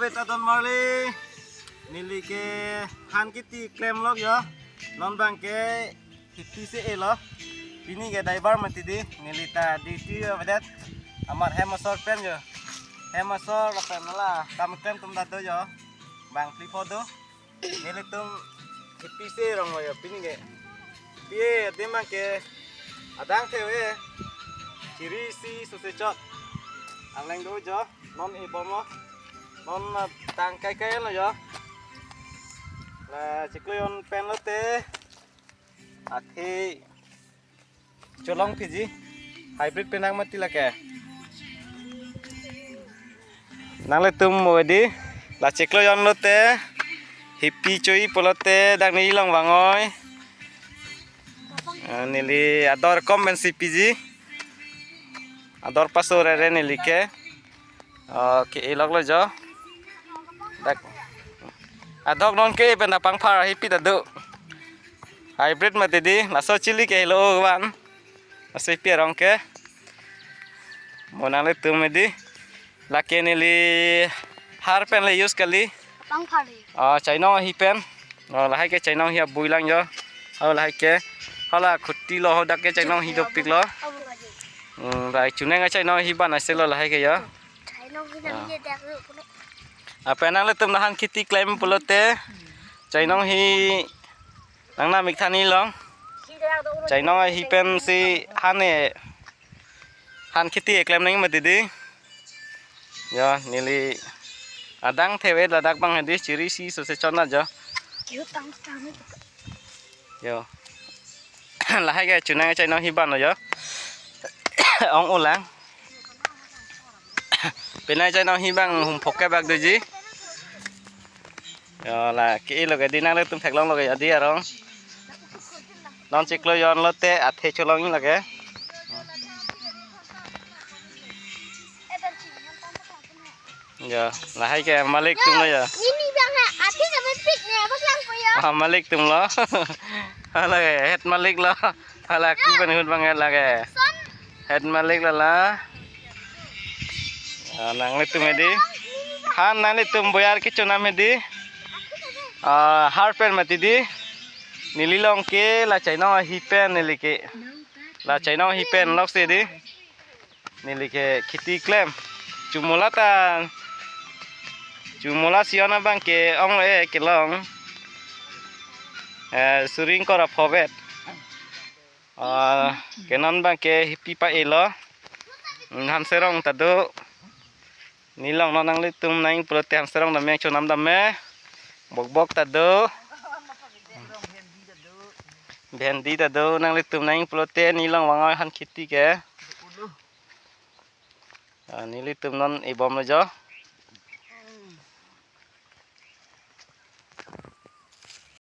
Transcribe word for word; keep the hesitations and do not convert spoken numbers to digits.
Adon marli, neli ke han kiti klemlok jo. Non abang ke hipi se e-lo. Pini ke daibar mati di, neli ta duty avedet. Amat hem asor pen jo. Hem asor lapen la kam klem atum ta do jo. Bang phli pho do. Nelitum hipi se rong jo pini ke. Pi e adim abang ke adang the ave. Chiri isi sose chot. Angleng do jo. Non e-bom lo. Non, ah, tang kaikai lo jo. La chiklo jon pen lote athe cholong piji. Hybrid penang mati lake. Nanglitum mo di, la chiklo jon lote hipi cho-i pulote dak neli along vangoi. Ah, neli ador kom pensi piji. Ador paso rere neli ke. Okay, e-lok lo jo. Dak. Adok non ke pen apang phar hipi ta do. Hybrid mati di, laso chili ke helo van. Laso hipi arong ke. Mo nanglitum di. Lake neli har pen le use kali. Apang phar di. Ah, chainong ahi pen. Oh, lahai ke chainong ahi abui lang jo. Oh, lahai ke. Hala khuti lo hadak ke chainong ahi dopik lo. Abu ngaji. Hmm, lahai chuneng a chainong ahi ban ase lo lahai ke jo. Chainong ahi nam ye dak ru puno. Apa nanglitum nahan khiti klem pulote. Chainong ahi nang na mik thani long. Chainong ahi pensi han e. Han khiti eklem nang mati di. Jo, neli adang the ave ladak abang di chiri isi sose chot na jo. Kiu tang tang ni. Jo. Lahai ke chunang chainong ahi ban lo jo. Ong ulang. Penang chainong ahi abang hum phok ke bak doji. Jo, la ke-e lo ke di nanglitum theklong lo ke jo di arong. Non chiklo jon lote athe cholong-i lo ke. Jo, lahai ke malik atum lo jo. Nini abang ha, athe kami pik ne, abang lang po jo. Ah, malik atum lo. Hala ke, head malik lo. Hala ku pen hut abang lake. Son. Head malik lo la. Ah, nanglitum di. Han nanglitum boyar ke chonam di. Ah, har pen mati di. Neli along ke la chainong ahi pen neli ke. La chainong ahi pen lok se di. Neli ke khiti klem. Chumola ta. Chumola si-on abang ke ong e kelong. Eh, suring kora phovet. Ah, ke non abang ke hipi pa e-lo. Hanserong ta do. Neli along non nanglitum nang pulote hanserong dam me chonam dam me. Bok bok ta do. Bhendi ta do nanglitum nang pulote neli along vangoi han khiti ke. Ah, nelitum non e-bom lo jo.